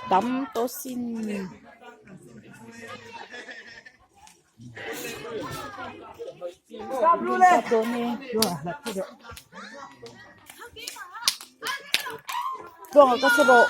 Tam to sin. Tluanga ka sarawh.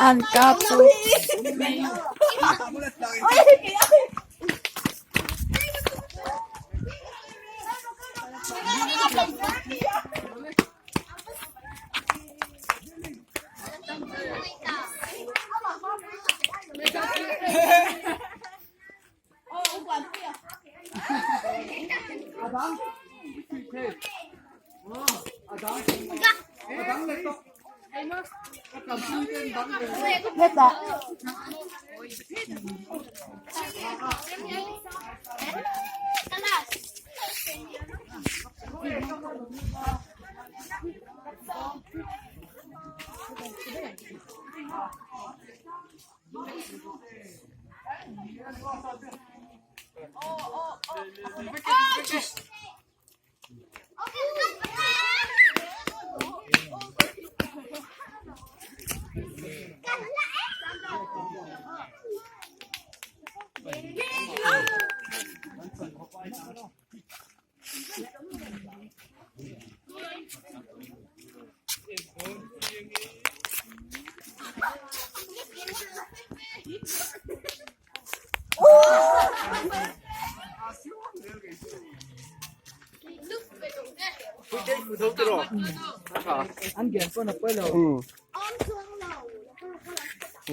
An kap chu. Hetah.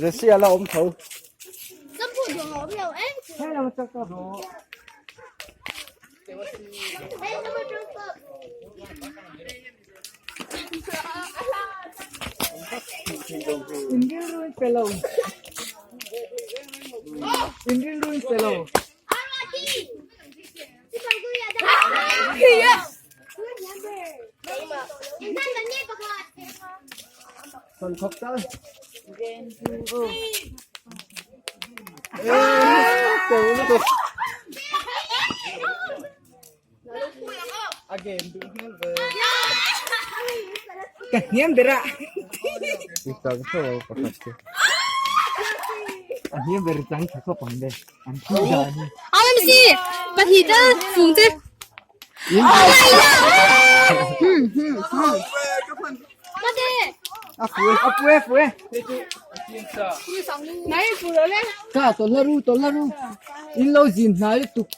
Jesse a la awm tho. Ka hniam ber a. A hniam ber chang tha khawp ang le. An thi dan hi. Alam si pahnih tal fung te. A fu a fu e fu e. Nai fu lo le. Ka tawlh la ru tawlh la ru. In lo zin hnai lutuk.